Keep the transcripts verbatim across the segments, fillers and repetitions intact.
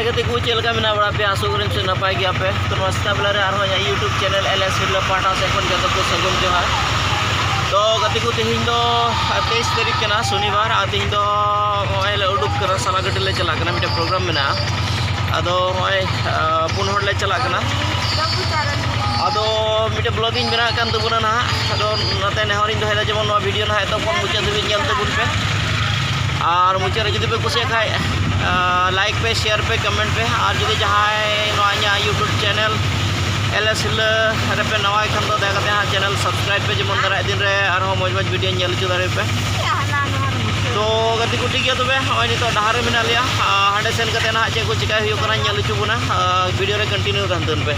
ᱜᱟᱛᱮ ᱠᱚ, ᱪᱮᱫ ᱞᱮᱠᱟ ᱢᱮᱱᱟᱜ ᱵᱟᱲᱟ ᱯᱮᱭᱟ? ᱟᱥᱚᱜ ᱠᱟᱹᱱᱟᱹᱧ ᱥᱮ ᱱᱟᱯᱟᱭ ᱜᱮᱭᱟ ᱯᱮ᱾ ᱛᱚ, ᱱᱚᱣᱟ ᱥᱮᱛᱟᱜ ᱵᱮᱞᱟ ᱨᱮ ᱟᱨᱦᱚᱸ ᱤᱧᱟᱹᱜ YouTube channel LS ᱦᱤᱨᱞᱟᱹ ᱯᱟᱦᱴᱟ ᱥᱮᱫ ᱠᱷᱚᱱ ᱡᱚᱛᱚ ᱠᱚ ᱥᱟᱹᱜᱩᱱ ᱡᱚᱦᱟᱨ᱾ ᱛᱚ, ᱜᱟᱛᱮ ᱠᱚ, ᱛᱮᱦᱮᱧ ᱫᱚ ᱛᱮᱭᱤᱥ ᱛᱟᱹᱨᱤᱠᱷ ᱠᱟᱱᱟ, ᱥᱚᱱᱤᱵᱟᱨ, ᱟᱨ ᱛᱮᱦᱮᱧ ᱫᱚ ᱱᱚᱜᱼᱚᱭ ᱞᱮ ᱩᱰᱩᱠ ᱠᱟᱱᱟ, ᱥᱟᱞᱟᱜᱟᱹᱴᱤ ᱞᱮ ᱪᱟᱞᱟᱜ ᱠᱟᱱᱟ, ᱢᱤᱫᱴᱮᱱ program ᱢᱮᱱᱟᱜᱼᱟ᱾ ᱟᱫᱚ ᱱᱚᱜᱼᱚᱭ, ᱟᱸ, ᱯᱩᱱ ᱦᱚᱲ ᱞᱮ ᱪᱟᱞᱟᱜ ᱠᱟᱱᱟ᱾ ᱟᱫᱚ ᱢᱤᱫᱴᱮᱱ vlog ᱤᱧ ᱵᱮᱱᱟᱣᱮᱫ ᱠᱟᱱ ᱛᱟᱵᱚᱱᱟ ᱱᱟᱦᱟᱜ᱾ ᱟᱫᱚ ᱱᱚᱛᱮ ᱱᱮᱦᱚᱨᱤᱧ ᱫᱚᱦᱚᱭᱮᱫᱟ, ᱡᱮᱢᱚᱱ ᱱᱚᱣᱟ video ᱱᱟᱦᱟᱜ ᱮᱛᱚᱦᱚᱵ ᱠᱷᱚᱱ ᱢᱩᱪᱟᱹᱫ ᱫᱷᱟᱹᱵᱤᱡ ᱧᱮᱞ ᱛᱟᱵᱚᱱ ᱯᱮ᱾ ᱟᱨ ᱢᱩᱪᱟᱹᱫ ᱨᱮ ᱡᱩᱫᱤ ᱯᱮ ᱠᱩᱥᱤᱭᱟᱜ ᱠᱷᱟᱡ, ᱟᱸ, like ᱯᱮ, share ᱯᱮ, comment ᱯᱮ᱾ ᱟᱨ ᱡᱩᱫᱤ ᱡᱟᱦᱟᱸᱭ ᱱᱚᱣᱟ ᱤᱧᱟᱹᱜ YouTube channel LS ᱦᱤᱨᱞᱟᱹ ᱨᱮᱯᱮ ᱱᱟᱣᱟ ᱜᱮ ᱠᱷᱟᱱ ᱫᱚ, ᱫᱟᱭᱟ ᱠᱟᱛᱮ ᱦᱟᱸᱜ channel subscribe ᱯᱮ, ᱡᱮᱢᱚᱱ ᱫᱟᱨᱟᱭ ᱫᱤᱱ ᱨᱮ ᱟᱨᱦᱚᱸ ᱢᱚᱡᱽ ᱢᱚᱡᱽ video ᱧᱮᱞ ᱦᱚᱪᱚ ᱫᱟᱲᱮᱭᱟᱯᱮ᱾ ᱛᱚ ᱜᱟᱛᱮ ᱠᱚ, ᱴᱷᱤᱠ ᱜᱮᱭᱟ ᱛᱚᱵᱮ, ᱱᱚᱜᱼᱚᱭ ᱱᱤᱛᱚᱜ ᱰᱟᱦᱟᱨ ᱨᱮ ᱢᱮᱱᱟᱜ ᱞᱮᱭᱟ᱾ ᱟᱨ ᱦᱟᱸᱰᱮ ᱥᱮᱱ ᱠᱟᱛᱮ ᱱᱟᱦᱟᱜ ᱪᱮᱫ ᱠᱚ ᱪᱤᱠᱟᱹᱭ ᱦᱩᱭᱩᱜ ᱠᱟᱱᱟ ᱧᱮᱞ ᱦᱚᱪᱚ ᱵᱚᱱᱟ᱾ ᱟᱨ video ᱨᱮ continue ᱛᱟᱦᱮᱱ ᱛᱟᱵᱚᱱ ᱯᱮ᱾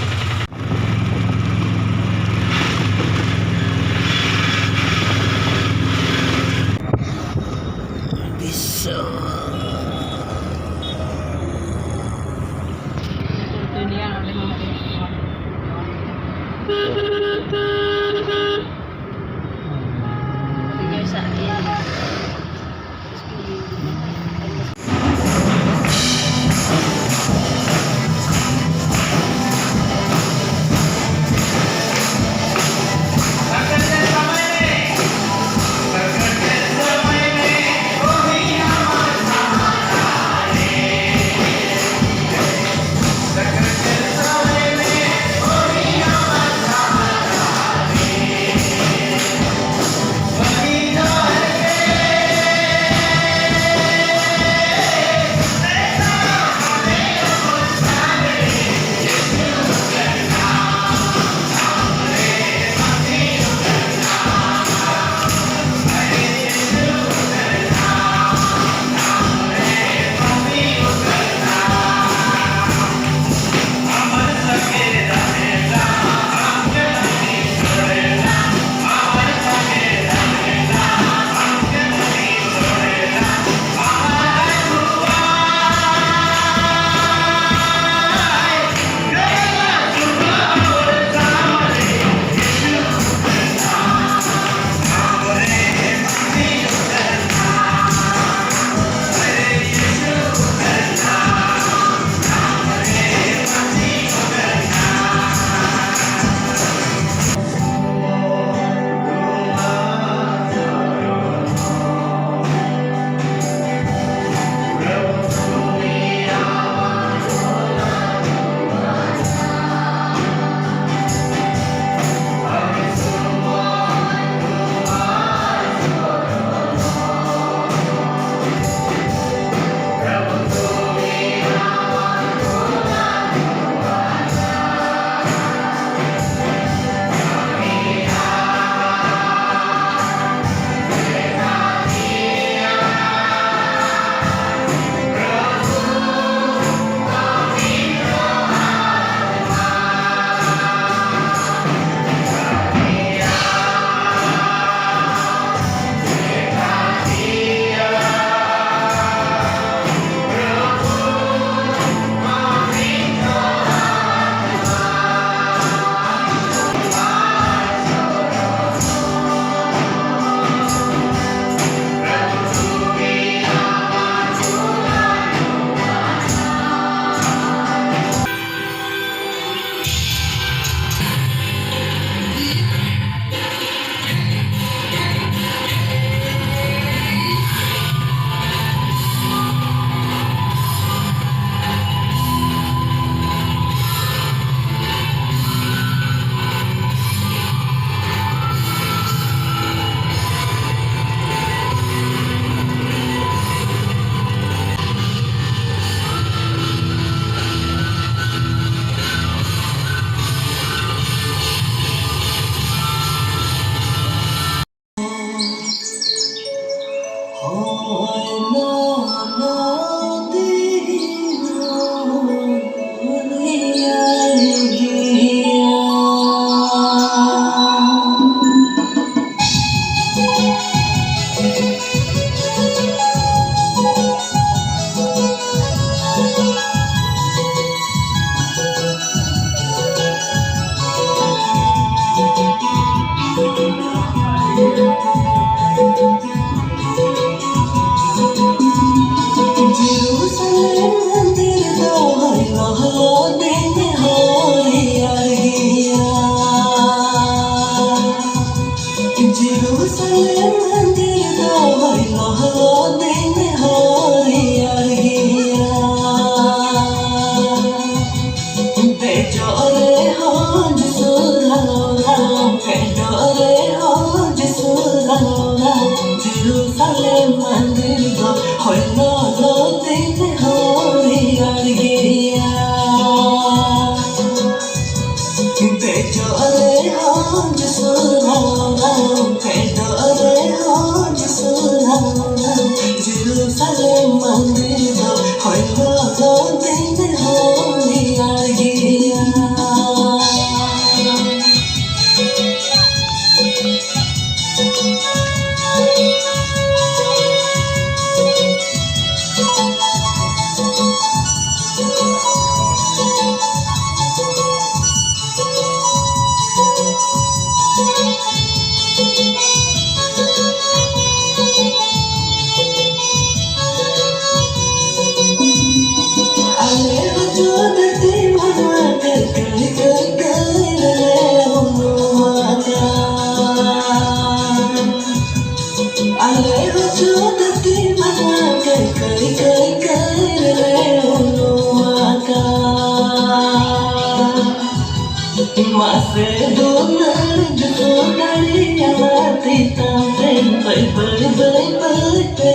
ᱢᱟᱥᱮ ᱫᱩᱞᱟᱹᱲ ᱡᱩᱥᱩ ᱫᱟᱲᱮᱭᱟᱜᱼᱟ ᱛᱤᱛᱟᱢ ᱨᱮ, ᱵᱟᱹᱭ ᱵᱟᱹᱭ ᱵᱟᱹᱭ ᱵᱟᱹᱭ ᱛᱮ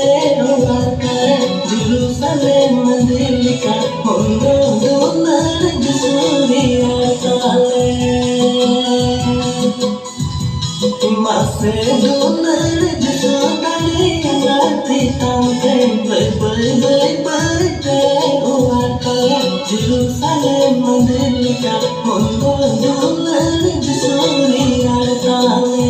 ᱚᱣᱟᱨ ᱠᱟᱨᱮ, ᱡᱮᱨᱩᱥᱟᱞᱮᱢ ᱢᱚᱱᱫᱤᱨ ᱞᱮᱠᱟ, ᱢᱚᱱ ᱫᱚ ᱫᱩᱞᱟᱹᱲ ᱡᱩᱥᱩ ᱨᱮᱭᱟᱲ ᱛᱟᱞᱮ᱾ ᱢᱟᱥᱮ ᱫᱩᱞᱟᱹᱲ ᱡᱩᱥᱩ ᱫᱟᱲᱮᱭᱟᱜᱼᱟ ᱛᱤᱛᱟᱢ ᱨᱮ, ᱵᱟᱹᱭ ᱵᱟᱹᱭ ᱵᱟᱹᱭ ᱵᱟᱹᱭ ᱛᱮ ᱚᱣᱟᱨ ᱠᱟᱨᱮ, ᱡᱮᱨᱩᱥᱟᱞᱮᱢ ᱢᱚᱱᱫᱤᱨ ᱞᱮᱠᱟ, ᱢᱚᱱ ᱫᱚ ᱫᱩᱞᱟᱹᱲ ᱡᱩᱥᱩ ᱨᱮᱭᱟᱲ ᱛᱟᱞᱮ᱾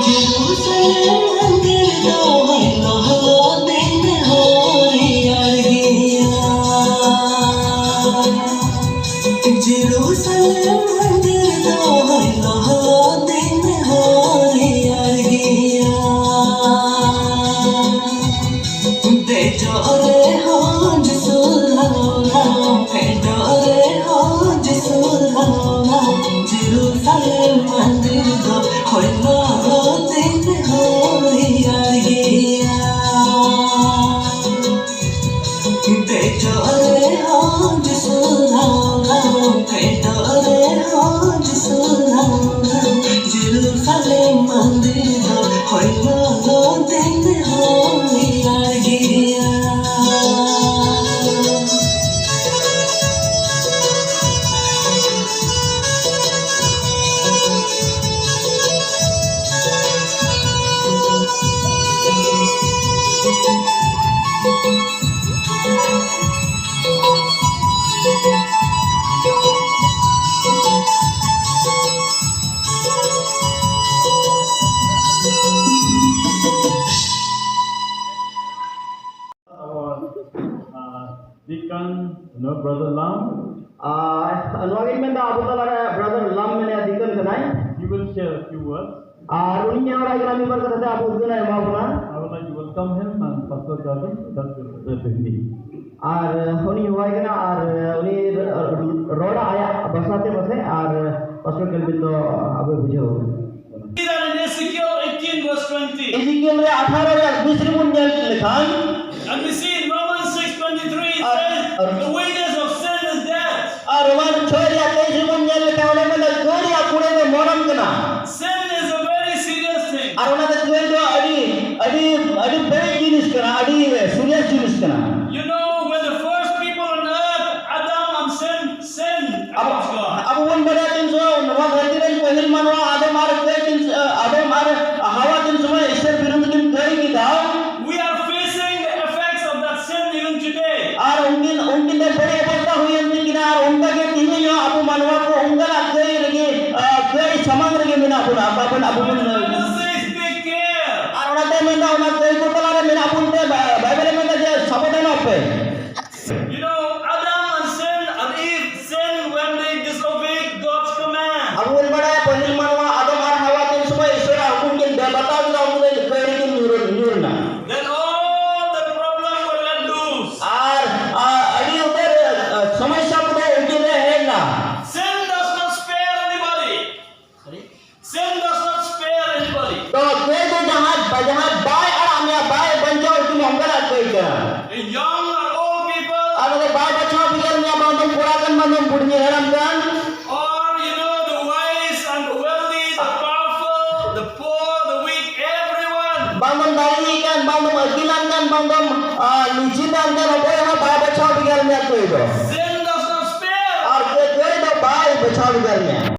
ᱡᱮᱨᱩᱥᱟᱞᱮᱢ ᱢᱚᱱᱫᱤᱨ ᱫᱚ ᱦᱚᱭ ᱞᱚᱦᱚᱫ ᱫᱤᱱ ᱦᱚᱸ ᱨᱮᱭᱟᱲ ᱜᱮᱭᱟ᱾ ᱡᱮᱨᱩᱥᱟᱞᱮᱢ ᱢᱚᱱᱫᱤᱨ ᱫᱚ ᱦᱚᱭ ᱞᱚᱦᱚᱫ ᱫᱤᱱ ᱦᱚᱸ ᱨᱮᱭᱟᱲ ᱜᱮᱭᱟ᱾ ᱫᱮᱡᱚᱜ ᱨᱮᱦᱚᱸ ᱡᱤᱥᱩ ᱨᱟᱣ ᱨᱟᱣ, ᱯᱷᱮᱰᱚᱜ ᱨᱮᱦᱚᱸ ᱡᱤᱥᱩ ᱨᱟᱣ ᱨᱟᱣ, ᱡᱮᱨᱩᱥᱟᱞᱮᱢ ᱢᱚᱱᱫᱤᱨ ᱫᱚ ᱦᱚᱭ ᱞᱚᱦᱚᱫ ᱫᱤᱱ ᱦᱚᱸ ᱨᱮᱭᱟᱲ ᱜᱮᱭᱟ᱾ ᱫᱮᱡᱚᱜ ᱨᱮᱦᱚᱸ ᱡᱤᱥᱩ ᱨᱟᱣ ᱨᱟᱣ, ᱯᱷᱮᱰᱚᱜ ᱨᱮᱦᱚᱸ ᱡᱤᱥᱩ ᱨᱟᱣ ᱨᱟᱣ, ᱡᱮᱨᱩᱥᱟᱞᱮᱢ ᱢᱚᱱᱫᱤᱨ ᱫᱚ ᱦᱚᱭ ᱞᱚᱞᱚ ᱫᱤᱱ ᱦᱚᱸ ᱨᱮᱭᱟᱲ ᱜᱮᱭᱟ᱾ Our, uh, deacon, you know, Brother Lam. ᱟᱨ ᱱᱚᱣᱟ ᱜᱤᱧ ᱢᱮᱱᱫᱟ, ᱟᱵᱚ ᱛᱟᱞᱟᱨᱮ Brother Lam ᱢᱮᱱᱟᱭᱟ, deacon ᱠᱟᱱᱟᱭ᱾ He will share a few words. ᱟᱨ ᱩᱱᱤ ᱱᱮᱦᱚᱨᱟᱭ ᱠᱟᱱᱟ ᱢᱤᱫ ᱵᱟᱨ ᱠᱟᱛᱷᱟ ᱛᱮ ᱟᱵᱚ ᱩᱫᱽᱜᱟᱹᱣ ᱮ ᱮᱢᱟ ᱵᱚᱱᱟ᱾ I would like to welcome him and Pastor Gavin to that represent me. ᱟᱨ ᱩᱱᱤ ᱦᱚᱦᱚᱣᱟᱭ ᱠᱟᱱᱟ ᱟᱨ ᱩᱱᱤ ᱨᱚᱲᱟ ᱟᱭᱟᱜ ᱵᱷᱟᱥᱟ ᱛᱮ ᱯᱟᱥᱮ ᱟᱨ ᱯᱟᱥᱴᱚᱨ ᱠᱮᱞᱵᱤᱱ ᱫᱚ ᱟᱵᱚᱭ ᱵᱩᱡᱷᱟᱹᱣ ᱵᱚᱱᱟ᱾ See that in Ezekiel eighteen verse twenty. ᱤᱡᱤᱠᱤᱭᱮᱞ ᱨᱮ ᱟᱴᱷᱟᱨᱚ ᱨᱮᱭᱟᱜ ᱵᱤᱥ ᱨᱮᱵᱚᱱ ᱧᱮᱞ ᱞᱮᱠᱷᱟᱱ, And we see in Romans six twenty-three it says, "The wages of sin is death." R Roman ᱪᱷᱚᱭ ᱨᱮᱭᱟᱜ ᱛᱮᱭᱤᱥ ᱨᱮᱵᱚᱱ ᱧᱮᱞ ᱞᱮᱠᱷᱟᱱ ᱚᱸᱰᱮ ᱢᱮᱱᱫᱟ ᱠᱟᱹᱭ ᱨᱮᱭᱟᱜ ᱠᱩᱲᱟᱹᱭ ᱫᱚ ᱢᱚᱨᱚᱱ ᱠᱟᱱᱟ᱾ Sin is a very serious thing. ᱟᱨ ᱚᱱᱟ ᱫᱚ ᱠᱟᱹᱭ ᱫᱚ ᱟᱹᱰᱤ ᱟᱹᱰᱤ ᱟᱹᱰᱤ ᱵᱟᱹᱲᱤᱡ ᱡᱤᱱᱤᱥ ᱠᱟᱱᱟ, ᱟᱹᱰᱤ ᱥᱤᱨᱤᱭᱟᱥ ᱡᱤᱱᱤᱥ ᱠᱟᱱᱟ᱾ You know, when the first people on earth, Adam and sin, sin against God. ᱟᱵᱚ ᱵᱚᱱ ᱵᱟᱲᱟᱭᱟ ᱛᱤᱱ ᱥᱚᱢᱚᱭ ᱱᱚᱣᱟ ᱫᱷᱟᱹᱨᱛᱤ ᱨᱮᱱ ᱯᱟᱹᱦᱤᱞ ᱢᱟᱱᱣᱟ ᱟᱫᱚᱢ ᱟᱨ ᱠᱟᱹᱭ ᱛᱤᱱ ᱟᱫᱚᱢ ᱟᱨ ᱦᱟᱣᱟ ᱛᱤᱱ ᱥᱚᱢᱚᱭ ᱤᱥᱚᱨ ᱵᱤᱨᱩᱫᱷ ᱠᱤᱱ ᱠᱟᱹᱭ ᱠᱮᱫᱟ᱾ We are facing the effects of that sin even today. ᱟᱨ ᱩᱱᱠᱤᱱ ᱩᱱᱠᱤᱱ ᱫᱚ ᱵᱟᱹᱲᱤᱡ ᱚᱵᱚᱥᱛᱟ ᱦᱩᱭᱮᱱ ᱛᱟᱹᱠᱤᱱᱟ ᱟᱨ ᱚᱱᱠᱟ ᱜᱮ ᱛᱤᱦᱤᱧ ᱦᱚᱸ ᱟᱵᱚ ᱢᱟᱱᱣᱟ ᱠᱚ ᱚᱱᱠᱟᱱᱟᱜ ᱠᱟᱹᱭ ᱨᱮᱜᱮ ᱠᱟᱹᱭ ᱥᱟᱢᱟᱝ ᱨᱮᱜᱮ ᱢᱮᱱᱟᱜ ᱵᱚᱱᱟ᱾ ᱟᱵᱚ ᱵᱚᱱ ᱟᱵᱚ ᱵᱚᱱ ᱟᱨ ᱚᱱᱟᱛᱮ ᱢᱮᱱᱫᱟ ᱚᱱᱟ ᱠᱟᱹᱭ ᱠᱚ ᱛᱟᱞᱟᱨᱮ ᱢᱮᱱᱟᱜ ᱵᱚᱱ ᱛᱮ ᱵᱟᱭᱵᱮᱞᱮ ᱢᱮᱱᱫᱟ ᱡᱮ ᱥᱟᱵᱚᱫᱷᱟᱱᱚᱜ ᱯᱮ᱾ You know, Adam and sin and Eve sin when they disobeyed God's command. ᱟᱵᱚ ᱵᱚᱱ ᱵᱟᱲᱟᱭᱟ ᱯᱟᱹᱦᱤᱞ ᱢᱟᱱᱣᱟ ᱟᱫᱚᱢ ᱟᱨ ᱦᱟᱣᱟ ᱛᱤᱱ ᱥᱚᱢᱚᱭ ᱤᱥᱚᱨᱟᱜ ᱦᱩᱠᱩᱢ ᱠᱤᱱ ᱵᱮᱵᱟᱛᱟᱣ ᱠᱮᱫᱟ ᱩᱱ ᱫᱚ ᱠᱟᱹᱭ ᱨᱮᱠᱤᱱ ᱧᱩᱨ ᱧᱩᱨ ᱮᱱᱟ᱾ Then all the problem were let loose. ᱟᱨ ᱟᱹᱰᱤ ᱩᱛᱟᱹᱨ ᱥᱚᱢᱚᱥᱥᱟ ᱠᱚᱫᱚ ᱩᱱᱠᱤᱱ ᱨᱮ ᱦᱮᱡ ᱮᱱᱟ᱾ Sin does not spare anybody. Sin does not spare anybody. ᱛᱚ ᱠᱟᱹᱭ ᱫᱚ ᱡᱟᱦᱟᱸ ᱡᱟᱦᱟᱸ ᱵᱟᱭ ᱟᱲᱟᱜ ᱢᱮᱭᱟ, ᱵᱟᱭ ᱵᱟᱧᱪᱟᱣ ᱦᱚᱪᱚ ᱢᱮᱭᱟ, ᱚᱱᱠᱟᱱᱟᱜ ᱠᱟᱹᱭ ᱠᱟᱱᱟ᱾ A young or old people, ᱟᱨ ᱚᱱᱟ ᱫᱚ ᱵᱟᱭ ᱵᱟᱪᱷᱟᱣ ᱵᱷᱮᱜᱟᱨ ᱢᱮᱭᱟ, ᱵᱟᱝ ᱫᱚᱢ ᱠᱚᱲᱟ ᱠᱟᱱ, ᱵᱟᱝ ᱫᱚᱢ ᱵᱩᱲᱦᱤ ᱦᱟᱲᱟᱢ ᱠᱟᱱ, or you know, the wise and the wealthy, the powerful, the poor, the weak, everyone. ᱵᱟᱝ ᱫᱚᱢ ᱫᱟᱲᱮᱭᱟᱱ ᱠᱟᱱ, ᱵᱟᱝ ᱫᱚᱢ ᱟᱹᱠᱤᱞᱟᱱ ᱠᱟᱱ, ᱵᱟᱝ ᱫᱚᱢ ᱞᱤᱪᱤᱛᱟᱱ ᱠᱟᱱ, ᱚᱠᱚᱭ ᱦᱚᱸ ᱵᱟᱭ ᱵᱟᱪᱷᱟᱣ ᱵᱷᱮᱜᱟᱨ ᱢᱮᱭᱟ ᱠᱟᱹᱭ ᱫᱚ᱾ Sin does not spare. ᱟᱨ ᱠᱟᱹᱭ ᱫᱚ ᱵᱟᱭ ᱵᱟᱪᱷᱟᱣ ᱵᱷᱮᱜᱟᱨ ᱢᱮᱭᱟ᱾